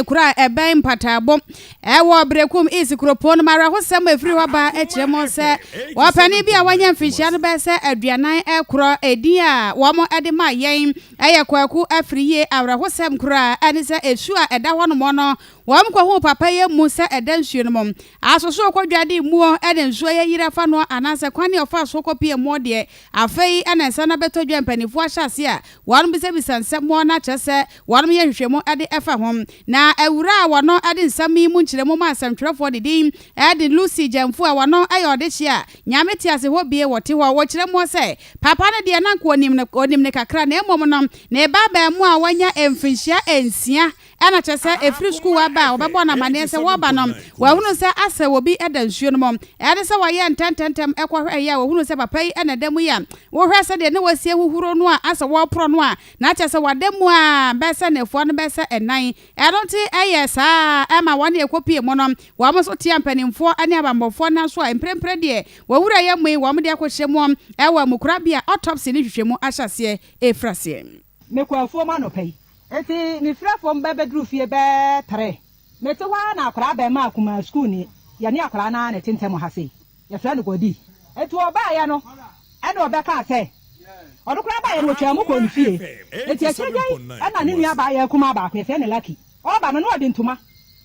kuro a ɛbɛn Mpataabo ɛwɔ Berekum East kuropɔn no mu. Awerɛhosɛm a ɛfiri hɔ ba kyerɛ mu sɛ ɔpanin bi a wanya mfinhyia no bɛyɛ sɛ 40 edin a wɔn de ma yɛn ɛyɛ Kwaku Afriyie. Awerɛhosɛm koraa ɛne sɛ esu a ɛda hɔ nom no, wɔn kɔhu papa yi mu sɛ ɛda nsuo no mu asoso kɔdwade muo ɛne nsuo yɛ yiri afa no anaasɛ kwan ne ɔfa so kɔpie muo deɛ. Afei ɛna nsa no bɛtɔ dwa, mpanimfoɔ ahyɛ ase a wɔn bisabisa nsɛm no akyerɛ sɛ wɔn yɛ nhwehwɛmu ɛde ɛfa ho. Na awura a wɔn ɛde nsɛm yi mu nkyerɛmu ma asɛmtwerɛfoɔ de din ɛde Lucy Gyamfo a wɔn ɛyɛ ɔdehye a Nyame te ase hɔ bie wɔte hɔ, wɔkyerɛ mu sɛ papa no deɛ nanka onim no, onim ne kakra, na mmom no ne ba baamu a wanya mfinhyia 6 ɛna kyerɛ sɛ ɛfiri sukuu aba a wɔbɛbɔ no amanneɛ sɛ wɔba no wɔahunu sɛ asɛ obi ɛda nsuo no mu. Ɛne sɛ wɔyɛ ntɛntɛntɛm ɛkɔhwɛ ɛyɛ a wɔhunu sɛ papa yi ɛna da mu yi a wohwɛ sɛdeɛ ne wɔasie huhuro no a asɛ wɔreporɔ no a na kyerɛ sɛ wada mu a bɛsɛ nefoɔ no bɛsɛ 4. Ɛno nti ɛyɛ saa ɛma wɔne ɛkɔpie mu no, wɔn nso tea mpanimfoɔ ne abammɔfoɔ no so a mprempren deɛ wɔwura yɛ mu yi, wɔn de akɔhyɛ mu ɛwɔ amukorabea, autopsy ne hwehwɛmu ahyɛ aseɛ ɛfiri aseɛ. Mekɔ afuom anɔpa yi, eti mefiri afuom bɛbɛduru fie bɛɛ 3. Mete hɔ ara na akwaraa bɛrima akuma sukuu ni, yɛne akwaraa naa na ɛte ntɛm ha sei, yɛfrɛ no Gɔdi. Eti ɔbaayɛ no ɛna ɔbɛka sɛ ɔno koraa baayɛ no, wɔtwa mu kɔ ne fie. Eti akyire gyan ɛna ne nua baayɛ akuma baako, yɛfrɛ no Lucky, ɔba no na ɔde ntoma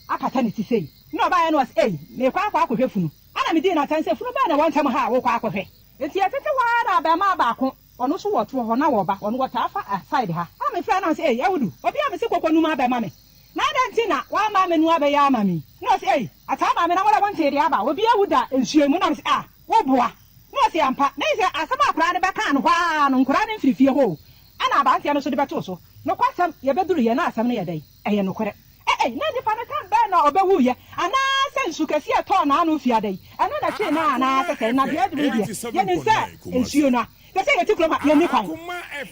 akata ne ti sei. Na ɔbaayɛ no ɔsɛ, "Ei, mekɔ akɔhwɛ funu." Ɛna medii n'atɛn sɛ, "Funu bɛɛ na ɛwɔ ntɛm ha a wokɔ akɔhwɛ?" Eti yɛtete hɔ ara na abɛɛmaa baako, ɔno nso wɔ toɔ hɔ na wɔba, ɔno wɔtaa fa side ha a mefrɛ no sɛ, "Ei, Awudu, obi a mese kɔkɔ num abɛma me na adɛn nti na wama me nu abɛyɛ ama mi?" Na ɔsɛ, "Ei, ataa maame, na wɔlɛ wɔntee deɛ aba, obi awu da nsuo mu." Na mesɛ, "Ah, woboa?" Na ɔsɛ, "Ampa." Na yi sɛ asɛm a akwaraa no bɛkaa no hɔ ara no, nkoraa no mfiri fie hɔ o, ɛna aberanteɛ no so de bɛtoo so. Nokwasɛm, yɛbɛduru yɛ na asɛm no yɛ dɛn? Ɛyɛ nokorɛ. Ɛɛ, na nipa no tam bɛn na ɔbɛwuyɛ, anaasɛ nsu kɛseɛ ɛtɔɔ n'ano fiada yi ɛno na twee na anaasɛ sɛ na deɛ aduru deɛ yɛnim sɛ nsuo no a sɛ yɛte kurom a, yɛnni kwan,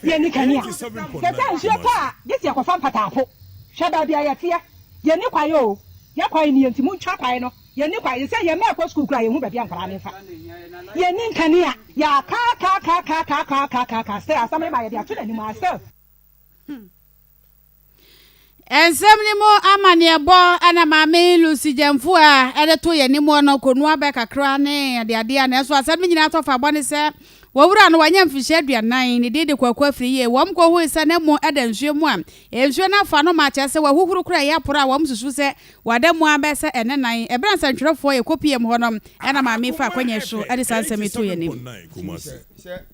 yɛnni kanea. Sɛ nsuo tɔ a, gye sɛ yɛkɔfa mpataako. Hwɛ baabi a yɛteɛ, yɛnni kwan o. Yɛ kwan ni, nti montwa kwan no. Yɛnni kwan sɛ yɛn mma ɛkɔ sukuu kora, yɛhu baabi a nkwaraa ne mfa. Yɛnni nkanea. Yɛakaakaakaakaakaakaakaaka sɛ asɛm no ma yɛde ato n'anim a still. Nsɛm no mu amanneɛbɔ ɛna maame Lucy Gyamfo a ɛde to yɛn anim no konua bɛ kakra ne adeadeɛ a, nanso asɛm no nyinaa tɔ fa bɔ ne sɛ wɔwura no wanya mfihyia 40, ne din de Kwaku Afiri Yie. Wɔn kɔhui sɛ ne mu ɛda nsuo mu a nsuo no afa no ma kyerɛ sɛ wahuhuru kora ɛyɛ aporɔ a wɔn susu sɛ wada mu abɛ sɛ ɛne nan. Ɛberɛ nsɛntwerɛfoɔ yɛ kɔpie mu hɔ no, ɛna maame fa akɔnya so ɛde saa nsɛm yi to yɛn anim. Sɛ